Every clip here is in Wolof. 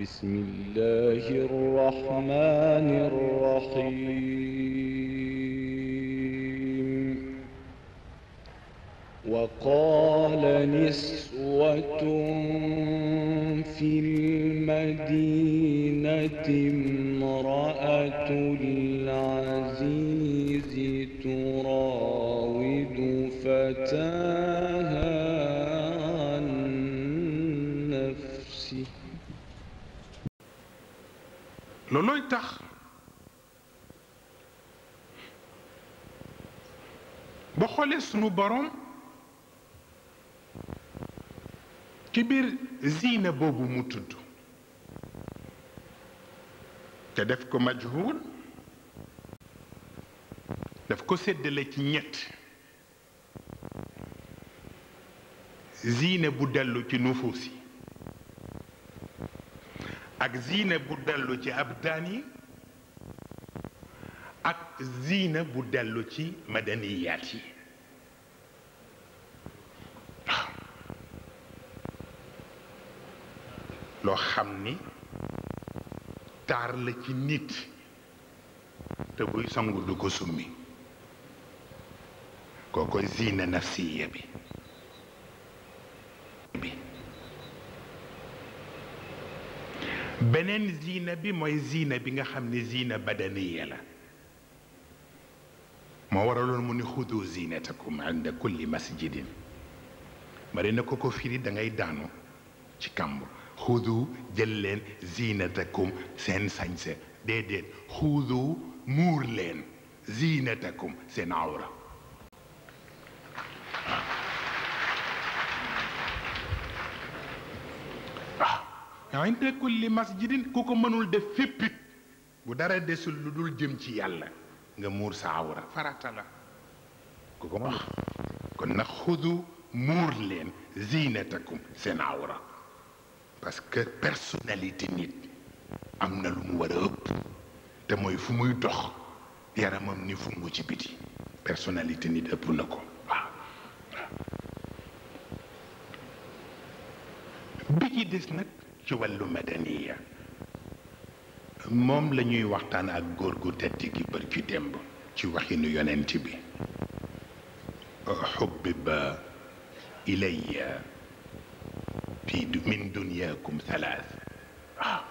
بسم الله الرحمن الرحيم وقال نسوة في المدينة امرأة العزيز تراود فتاها عن نفسه loolooy tax boo xoolee sunu borom ci biir ziina boobu mu tudd te def ko majhul daf ko séddale ci ñett ziina bu dellu ci nufuusi ak ziina bu dellu ci abdaan yi ak ziina bu dellu ci madaniyaat yi waaw loo xam ni taar la ci nit te buy sangu du ko summi kookoy ziina nafsiya bi beneen ziina bi mooy ziina bi nga xam ne ziina badaniya la moo waraloon mu ni xudu ziinatakum inda kulli masjidin bari na ko firi da ngay daanu ci kàmb xudu jël leen ziinatakum seen sañse déedéet xudu muur leen ziinatakum seen awra inda kulli masjidin ku ko mënul def féppit bu dara desul lu dul jëm ci yàlla nga muur sa awra farata la ku ko wax kon nag xudu muur leen ziinatakum seen awra parce que personnalité nit am na lu mu war a ëpp te mooy fu muy dox yaramam ni fu mu ci biti personnalité nit ëpp na ko waaw bi ci des nag ci wàllu madaniya moom la ñuy waxtaan ak góor gu tedd gi bër ci démb ci waxinu yonent bi xubbiba ilayya fi min dunyakum thalath waaw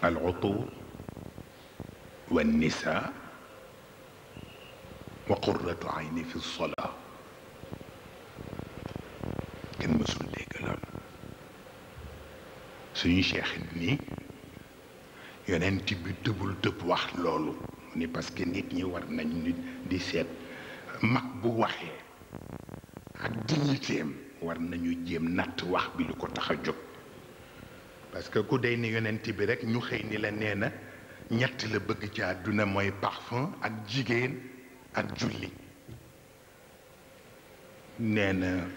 al utur wa nisa wa qurratu ayni fi lsolaa kenn mësul dégg loolu suñu cheikh ni yonent bi tëbul tëb wax loolu ni parce que nit ñi war nañ nit di seet mag bu waxee ak dignitéem war nañu jéem natt wax bi lu ko tax a jóg parce que ku dey ni yonent bi rek ñu xëy ni la nee na ñett la bëgg ci àdduna mooy parfum ak jigéen ak julli nee na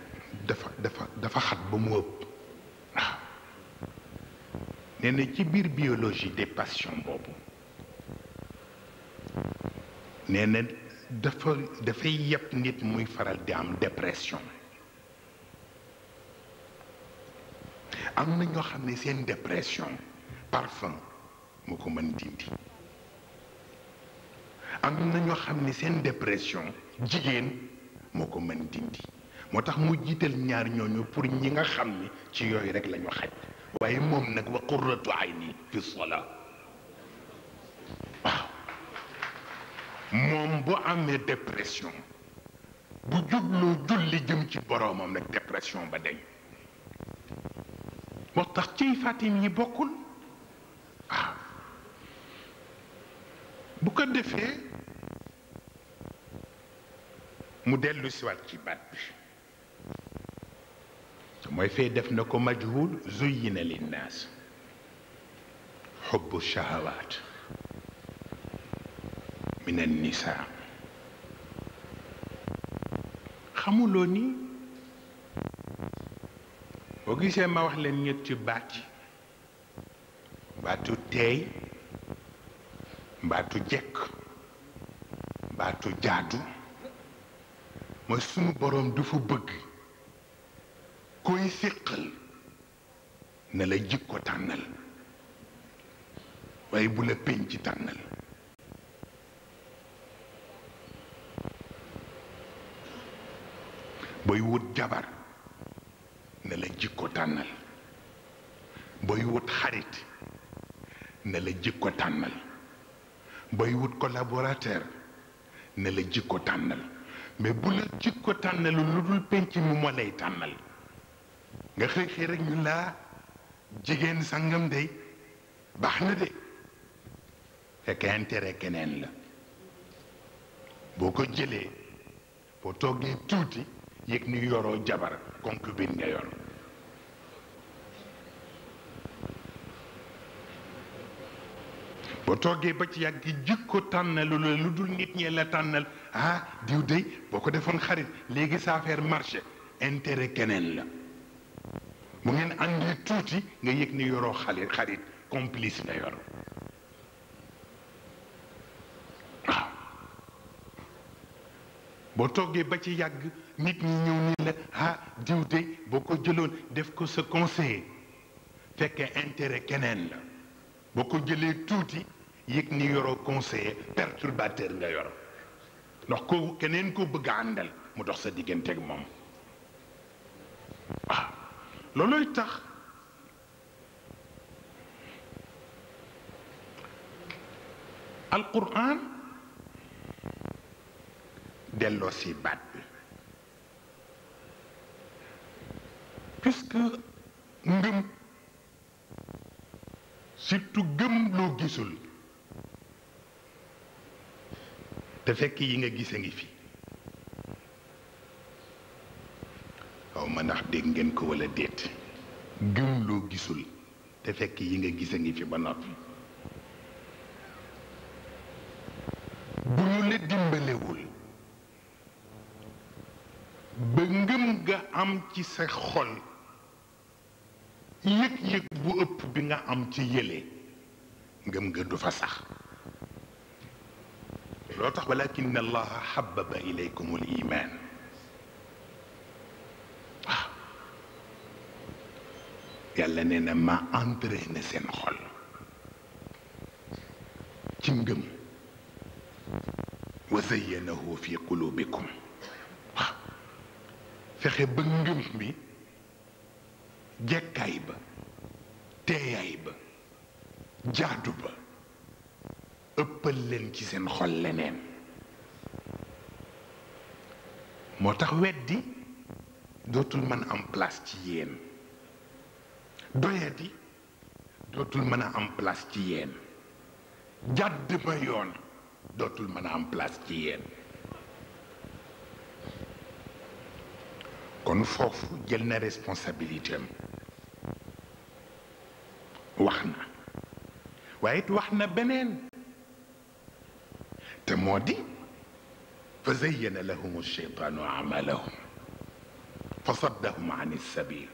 dafa xat ba mu ëpp waaw nee na ci biir biologie des passions boobu nee na dafay yëpp nit muy faral di am dépression am na ñoo xam ne seen dépression parfum moo ko mën dindi am na ñoo xam ne seen dépression jigéen moo ko mën dindi moo tax mu jiital ñaar ñooñu pour ñi nga xam ni ci yooyu rek lañu xaj waaye moom nag wa qurratu ayni fi sola waaw moom bu amee dépression bu jubloo julli jëm ci boroomam nag dépression ba dañ moo tax ciy fatim yi bokkul waaw bu ko defee mu dellu siwaat ci baat bi mooy fee def na ko majhul zuyyina linnaas xubbu shahawaat min annisa xamuloo ni boo gisee ma wax leen ñetti baat yi baatu teey baatu jekk baatu jaadu mooy sunu boroom du fa bëgg koy séqal ne la jikko tànnal waaye bu la penc tànnal. booy wut jabar ne la jikko tànnal, booy wut xarit ne la jikko tànnal, booy wut collaborateur ne la jikko tànnal. mais bu la jikko tànnalu lu dul penc mi moo lay tànnal nga xëy xëy rek ñu laa jigéen sangam day baax na de fekk intérêt keneen la. boo ko jëlee boo toogee tuuti yëg ni yoroo jabar concubine nga yor. boo toogee ba ci yàgg jikko tànnalu la lu dul nit ñee la tànnal ah diw dey boo ko defoon xarit léegi sa affaire marché intérêt keneen la. mu ngeen àndee tuuti nga yëg ni yoroo xarit complice nga yor. waaw boo toogee ba ci yàgg nit ñi ñëw ni la ah diw dey boo ko jëloon def ko sa conseiller fekkee intérêt keneen la. boo ko jëlee tuuti yëg ni yoroo conseiller perturbateur nga yor ndax ko keneen ko bëgg a àndal mu dox sa digganteeg moom. waaw loolooy tax alquran delloo si baat bi puisque ngëm surtout gëm loo gisul te fekk yi nga gis a ngi fi. xaw ma ndax dégg ngeen ko walla déet. gëm loo gisul te fekk yi nga gis a ngi fi ba noppi. bu ñu la dimbalewul ba ngëm nga am ci sa xol yëg-yëg bu ëpp bi nga am ci yële ngëm nga du fa sax. loo tax walakin allaha xababa ilaykum al iman. waaw yàlla nee na ma entraîné seen xol ci ngëm. wa zayyanahu fi qulubikum. waaw fexe ba ngëm bi jekkaay ba teeyaay ba jaadu ba ëppal leen ci seen xol leneen. moo tax weddi dootul mën a am place ci yéen. doyadi dootul mën a am place ci yéen. jàdd ma yoon dootul mën a am place ci yéen. kon foofu jël na responsabilité am wax na waaye it wax na beneen te moo di fa zayyana lahum ash-shaytaanu a'maalahum fa saddahum an as-sabiil.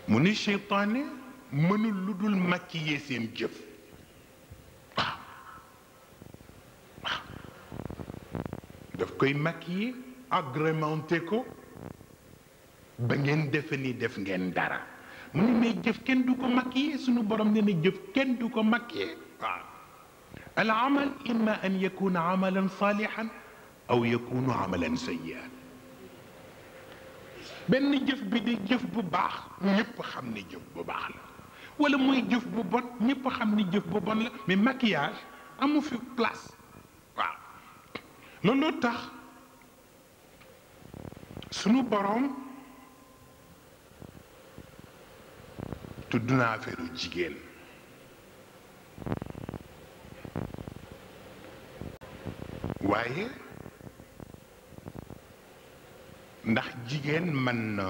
mu ni seytaane mënul lu dul maquiller seen jëf. waaw waaw daf koy maquiller agrémenté ko ba ngeen defe ni def ngeen dara. mu ne mais jëf kenn du ko maquiller. sunu borom nee na jëf kenn du ko maquiller. waaw al amal imma an yakuna amalan salihan aw yakunu amalan sayyi'an. benn jëf bi di jëf bu baax ñëpp xam ni jëf bu baax la wala muy jëf bu bon ñëpp xam ni jëf bu bon la mais maquillage amu fi place. waaw looloo tax sunu borom tudd na affaire jigéen. waaye ndax jigéen mën na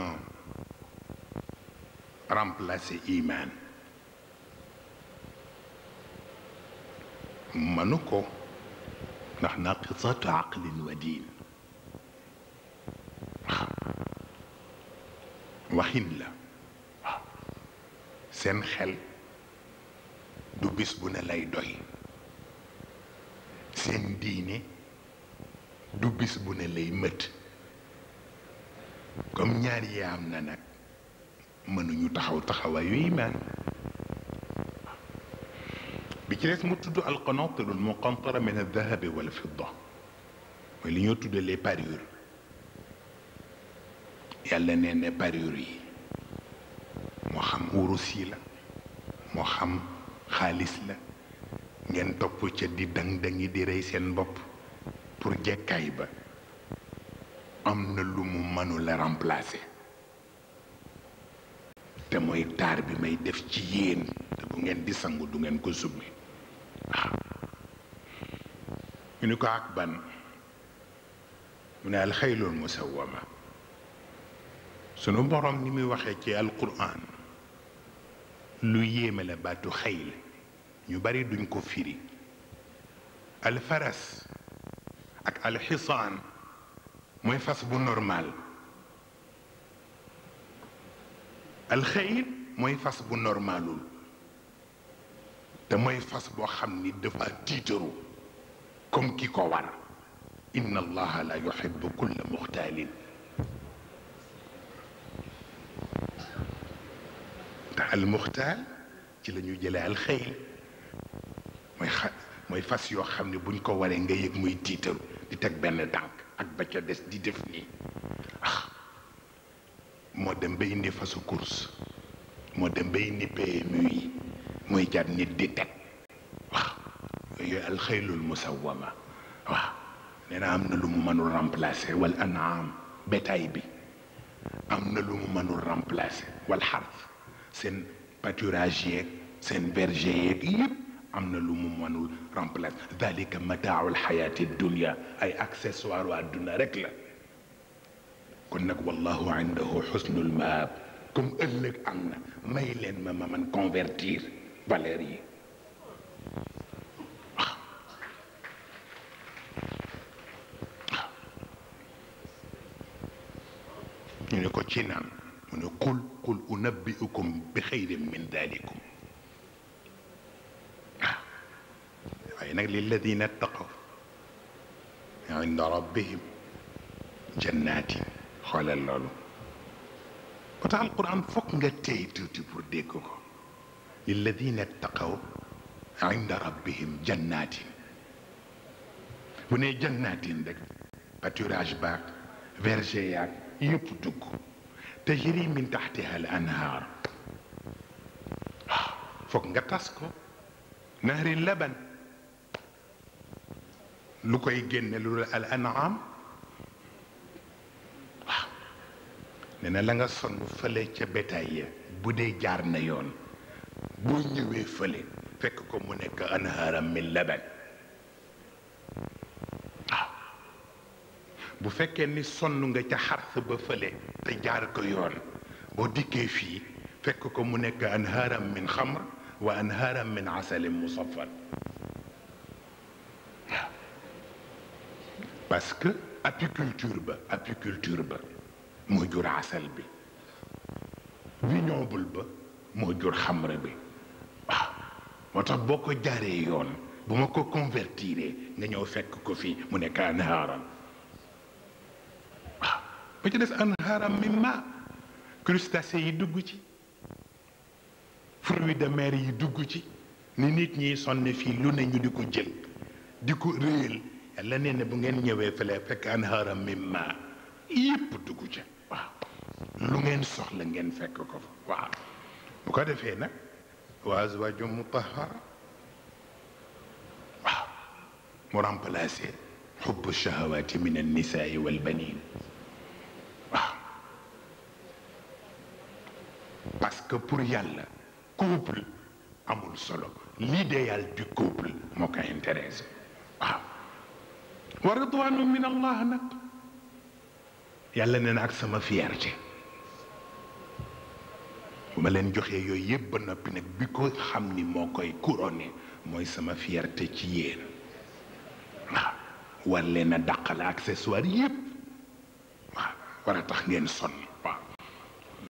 remplacer iman mënu ko ndax naqisatu aqlin wa diin. waxin la waaw seen xel du bis bu ne lay doy. seen diine du bis bu ne lay mët. comme ñaar yi am na nag mënuñu taxaw taxawaayu imaan bi ci des mu tudd alqanaatiru almuqantara min aldahabi wal fidda mooy li ñoo tuddee les parures yàlla nee na parures yi moo xam wurus yi la moo xam xaalis la ngeen topp ca di dang-dangi di rey seen bopp pour jekkaay ba am na lu mu mënul a remplacer te mooy taar bi may def ci yéen te bu ngeen di sangu du ngeen ko summi waaw ñu ni ko ak ban mu ne alxaylul musawwama sunu borom ni muy waxee ci alquran lu yéeme la baatu xayl ñu bari duñ ko firi alfaras ak alxisaan mooy fas bu normal alxayl mooy fas bu normalul te mooy fas boo xam ni dafa tiitaru comme ki ko war inna allaha la yuhibbu kulla muxtaalin te almuxtaal ci la ñu jëlee alxayl mooy fas yoo xam ne buñ ko waree nga yëg muy tiitaru di teg benn tànk ak ba ca des di def nii moo dem ba indi fasu course moo dem ba indi PMU yi mooy jar nit di teg waaw yooyu alxaylul musawwama waaw nee na am na lu mu mënul remplacer wal an'am bétail bi am na lu mu mënul remplacer wal xarf seen pâturage yeeg seen berger yeeg yëpp am na lu mu mënul remplacer dalika mataaul xayaati dunia ay accessoire waa duna rek la kon nag wallahu indahu xusnul maab comme ëllëg am na may leen ma man convertir valeur yi waaw ñu ne ko ci naan mu ne qul unabbiukum bi xayrin min dalikum waaw waaye nag lilladina ttaqaw inda rabbihim jannatin xoolal loolu ba tax alquran foog nga tey tuuti pour dégg ko lilladina ttaqaw inda rabbihim jannatin bu ne jannatin rek pâturage baak verger yaak yëpp dugg tajri min taxtiha al anhaar waaw foog nga tas ko nahri laban lu koy génne lu al an'am waaw nee na la nga sonn fële ca bétail ya bu dee jaar na yoon boo ñëwee fële fekk ko mu nekk anhaaram min laban waaw bu fekkee ni sonn nga ca xars ba fële te jaar ko yoon boo dikkee fii fekk ko mu nekk anhaaram min xamr wa anhaaram min asalin musaffan waaw parce que apiculture ba moo jur asal bi vignoble ba moo jur xamr bi waaw moo tax boo ko jaaree yoon bu ma ko convertiree nga ñëw fekk ko fii mu nekk anhaaram waaw ba ci des anhaaram min ma crustacés yi dugg ci fruits de mer yi dugg ci ni nit ñi sonne fii lu ne ñu di ko jël di ko réyal yàlla nee na bu ngeen ñëwee fële fekk anhaaram min ma yépp dugg ca waaw lu ngeen soxla ngeen fekk ko fa waaw bu ko defee nag wa azwaaju mutahhara waaw mu remplacé xubbu shahawaati min annisaai walbanin waaw parce que pour yàlla couple amul solo l'idéal du couple moo ko intéressé waaw wa ridwaanu min allah nag yàlla nee na ak sama fierté bu ma leen joxee yooyu yëpp ba noppi nag bi ko xam ni moo koy couronné mooy sama fierté ci yéen waaw war leen a dàqal accessoire yëpp waaw war a tax ngeen sonn